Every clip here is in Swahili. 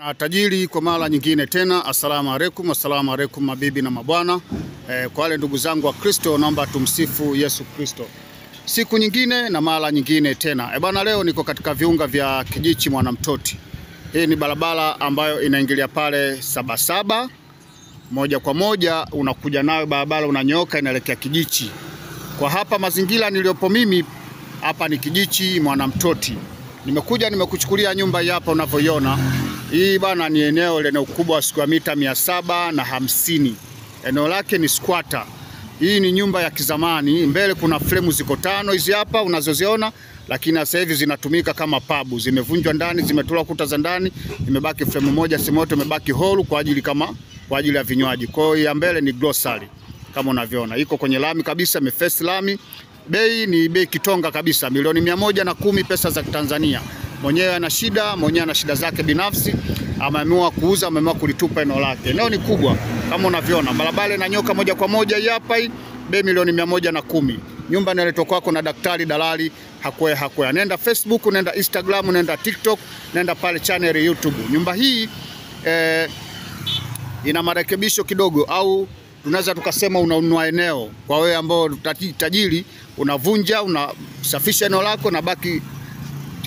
Na tajiri kwa mara nyingine tena, assalamu alaikum, assalamu alaikum mabibi na mabwana. Kwa wale ndugu zangu wa Kristo, naomba tumsifu Yesu Kristo. Siku nyingine na mara nyingine tena. Bwana, leo niko katika viunga vya Kijichi Mwanamtoti. Hii ni barabara ambayo inaingilia pale Sabasaba. Moja kwa moja unakuja nayo barabara unanyoka inaelekea Kijichi. Kwa hapa mazingira niliyopo mimi, hapa ni Kijichi Mwanamtoti. Nimekuja nimekuchukulia nyumba hii hapa unavyoiona. Hii bana ni eneo lenye ukubwa wa square mita 750. Eneo lake ni squatter. Hii ni nyumba ya kizamani. Mbele kuna fremu ziko 5 hizi hapa unazoziona, lakini sasa hivi zinatumika kama pabu. Zimevunjwa ndani, zimetolewa kuta za ndani, imebaki fremu moja, simoto imebaki hall kwa ajili kama kwa ajili ya vinywaji. Kwa hiyo ya mbele ni grocery kama unavyoona. Iko kwenye lami kabisa, imeface lami. Bei ni bei kitonga kabisa, milioni 110 pesa za Tanzania. Mwenyewe ana shida, mwenyewe ana shida zake binafsi, ameamua kuuza, ameamua kulitupa eneo lake. Eneo ni kubwa kama unavyoona. Barabara inanyoka moja kwa moja hii hapa hii, bei milioni 110. Nyumba inaletwa kwako na daktari dalali Hakwea Hakwea. Nenda Facebook, nenda Instagram, nenda TikTok, nenda pale channel YouTube. Nyumba hii ina marekebisho kidogo, au tunaweza tukasema unanunua eneo. Kwa wewe ambao tajiri, unavunja, unasafisha eneo lako na baki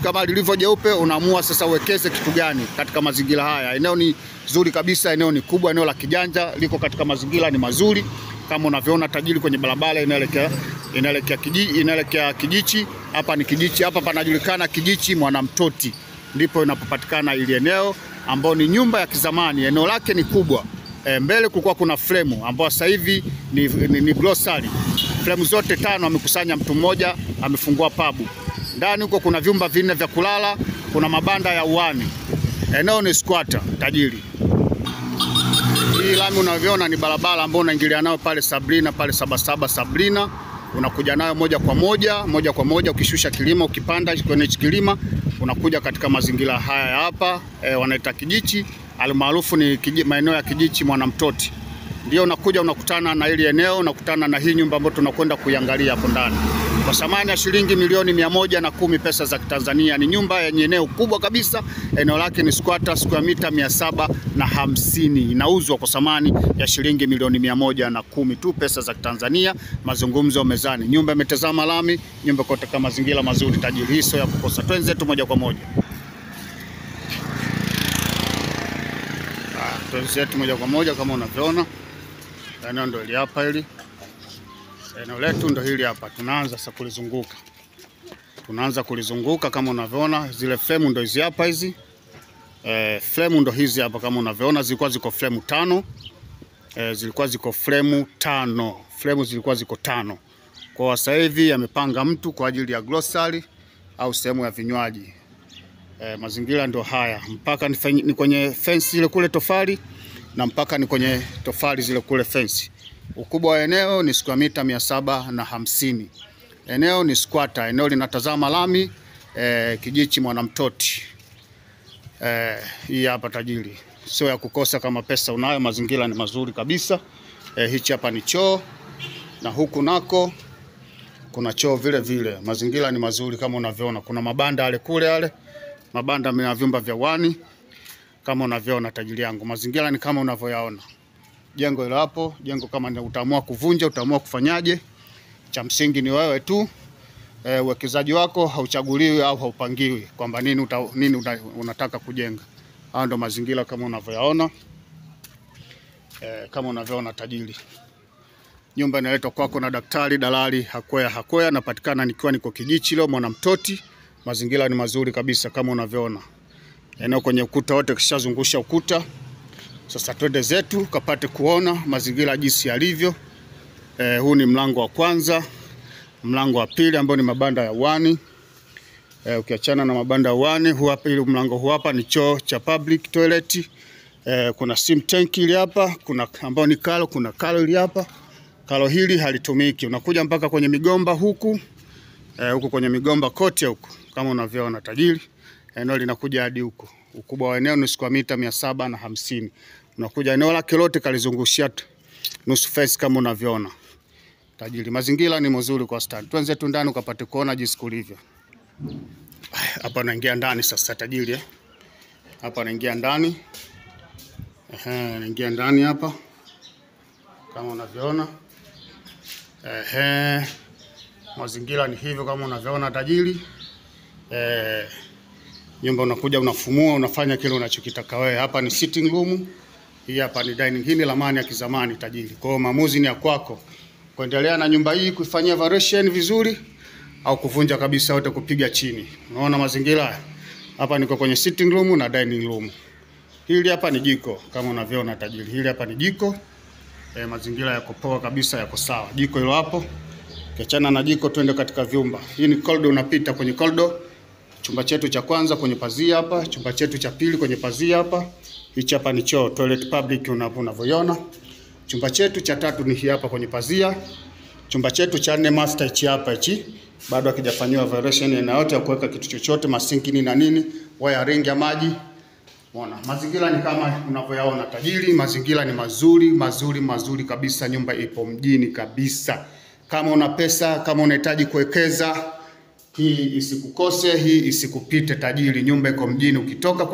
kama lilivyo jeupe, unaamua sasa uwekeze kitu gani katika mazingira haya. Eneo ni zuri kabisa, eneo ni kubwa, eneo la kijanja, liko katika mazingira ni mazuri kama unavyoona tajiri, kwenye barabara inaelekea kijiji, inaelekea Kijichi. Hapa ni Kijichi, hapa panajulikana Kijichi Mwanamtoti, ndipo inapopatikana ili eneo ambao ni nyumba ya kizamani. Eneo lake ni kubwa. Mbele kulikuwa kuna fremu ambao sasa hivi ni grocery. Fremu zote 5 amekusanya mtu mmoja, amefungua pabu. Ndani huko kuna vyumba 4 vya kulala, kuna mabanda ya uani. Eneo ni squatter tajiri. Hii lami unavyoona ni barabara ambayo unaingilia nayo pale Sabrina, pale Sabasaba Sabrina. Unakuja nayo moja kwa moja, moja kwa moja ukishusha kilima, ukipanda kwenye kilima, unakuja katika mazingira haya hapa, wanaita Kijichi, almaarufu ni maeneo ya Kijichi Mwanamtoti. Ndio unakuja unakutana na hili eneo, unakutana na hii nyumba ambayo tunakwenda kuiangalia hapo ndani. Kwa thamani ya shilingi milioni 110 pesa za Tanzania. Ni nyumba yenye eneo kubwa kabisa. Eneo lake ni squatter square mita 750. Inauzwa kwa thamani ya shilingi milioni 110 tu pesa za Tanzania. Mazungumzo mezani. Nyumba imetazama lami, nyumba katika mazingira mazuri tajiri, hiso ya kukosa. Twenzetu moja kwa moja. Twenzetu moja kwa moja kama unavyoona. Eneo ndio hili hapa hili. Eneo letu ndo hili hapa. Tunaanza sasa kulizunguka. Tunaanza kulizunguka kama unavyoona, zile fremu ndo hizi hapa hizi. Fremu ndo hizi hapa kama unavyoona, zilikuwa ziko fremu 5. Zilikuwa ziko fremu 5. Fremu zilikuwa ziko 5. Kwa sasa hivi amepanga mtu kwa ajili ya grocery au sehemu ya vinywaji. Mazingira ndo haya. Mpaka ni kwenye fence ile kule tofali, na mpaka ni kwenye tofali zile kule fence. Ukubwa wa eneo ni square mita 750. Eneo ni squatter, eneo linatazama lami, Kijichi Mwanamtoti. Hii hapa tajiri. Sio ya kukosa kama pesa unayo, mazingira ni mazuri kabisa. Hichi hapa ni choo, na huku nako kuna choo vile vile. Mazingira ni mazuri kama unavyoona. Kuna mabanda yale kule yale, mabanda ya vyumba vya wani kama unavyoona tajiri yangu. Mazingira ni kama unavyoyaona. Jengo hilo hapo, jengo kama utaamua kuvunja, utaamua kufanyaje, cha msingi ni wewe tu. Uwekezaji wako hauchaguliwi au haupangiwi kwamba nini unataka kujenga. Haya ndo mazingira kama unavyoyaona. Kama unavyoona tajiri. Nyumba inaletwa kwako na daktari dalali Hakwea Hakwea. Napatikana nikiwa niko Kijichi leo Mwanamtoti. Mazingira ni mazuri kabisa kama unavyoona. Eneo kwenye ukuta wote kishazungusha ukuta. Sasa twende zetu kapate kuona mazingira jinsi yalivyo. Huu ni mlango wa kwanza, mlango wa pili ambao ni mabanda ya uani. Ukiachana na mabanda ya uani, huu hapa ile mlango huu hapa ni choo cha public toilet. Kuna sim tank ile hapa, kuna ambao ni kalo, kuna kalo ile hapa. Kalo hili halitumiki. Unakuja mpaka kwenye migomba huku. Huku kwenye migomba kote huku kama unavyoona tajiri. Eneo linakuja hadi huko. Ukubwa wa eneo ni square mita 750. Unakuja eneo lake lote kalizungushia nusu fence kama unavyoona. Tajiri, mazingira ni mazuri kwa stand. Tuanze tu ndani ukapate kuona jinsi kulivyo. Hapa naingia ndani sasa tajiri. Hapa naingia ndani. Ehe, naingia ndani hapa kama unavyoona. Ehe, mazingira ni hivyo kama unavyoona tajiri. Nyumba unakuja unafumua, unafanya kile unachokitaka wewe. Hapa ni sitting room, hii hapa ni dining. Hii ni ramani ya kizamani tajiri. Kwa hiyo maamuzi ni ya kwako, kuendelea na nyumba hii kuifanyia variation vizuri au kuvunja kabisa wote kupiga chini. Unaona mazingira hapa, niko kwenye sitting room na dining room. Hili hapa ni jiko kama unavyoona tajiri. Hili hapa ni jiko. Mazingira yako poa kabisa, yako sawa. Jiko hilo hapo. Kiachana na jiko twende katika vyumba. Hii ni corridor, unapita kwenye corridor. Chumba chetu cha kwanza kwenye pazia hapa, chumba chetu cha pili kwenye pazia hapa. Hichi hapa ni choo, toilet public unavyoiona. Chumba chetu cha tatu ni hii hapa kwenye pazia. Chumba chetu cha nne master hichi hapa hichi. Bado hakijafanywa variation aina yote ya kuweka kitu chochote, masinki ni na nini, wiring ya maji. Unaona, mazingira ni kama unavyoyaona tajiri, mazingira ni mazuri, mazuri, mazuri kabisa. Nyumba ipo mjini kabisa. Kama una pesa, kama unahitaji kuwekeza, hii isikukose, hii isikupite tajiri. Nyumba iko mjini. Ukitoka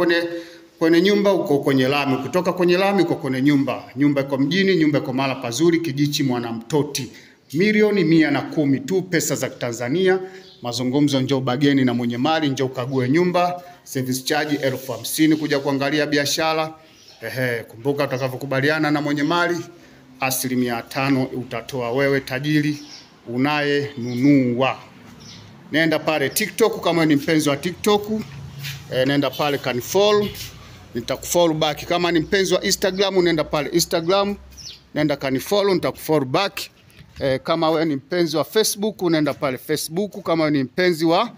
kwenye nyumba uko kwenye lami, ukitoka kwenye lami uko kwenye nyumba. Nyumba iko mjini, nyumba iko mahala pazuri, Kijichi Mwanamtoti. Milioni 110 tu, pesa za Tanzania. Mazungumzo, njoo bageni na mwenye mali, njoo ukague nyumba. Service charge 50,000 kuja kuangalia biashara. Ehe, kumbuka utakavyokubaliana na mwenye mali 5% utatoa wewe tajiri unayenunua. Nenda pale TikTok kama ni mpenzi wa TikTok, nenda pale kanifollow, nitakufollow back. Kama ni mpenzi wa Instagram, nenda pale Instagram, nenda kanifollow, nitakufollow back. Kama wewe ni mpenzi wa Facebook, nenda pale Facebook. Kama ni mpenzi wa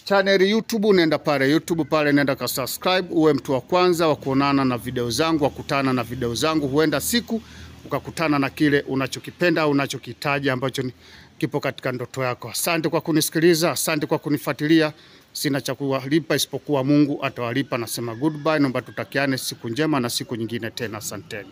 channel YouTube, nenda pale YouTube pale, nenda ka subscribe, uwe mtu wa kwanza wa kuonana na video zangu, wa kutana na video zangu. Huenda siku ukakutana na kile unachokipenda au unachokitaja ambacho kipo katika ndoto yako. Asante kwa kunisikiliza, asante kwa kunifuatilia. Sina cha kuwalipa isipokuwa Mungu atawalipa. Nasema goodbye, naomba tutakiane siku njema na siku nyingine tena. Asanteni.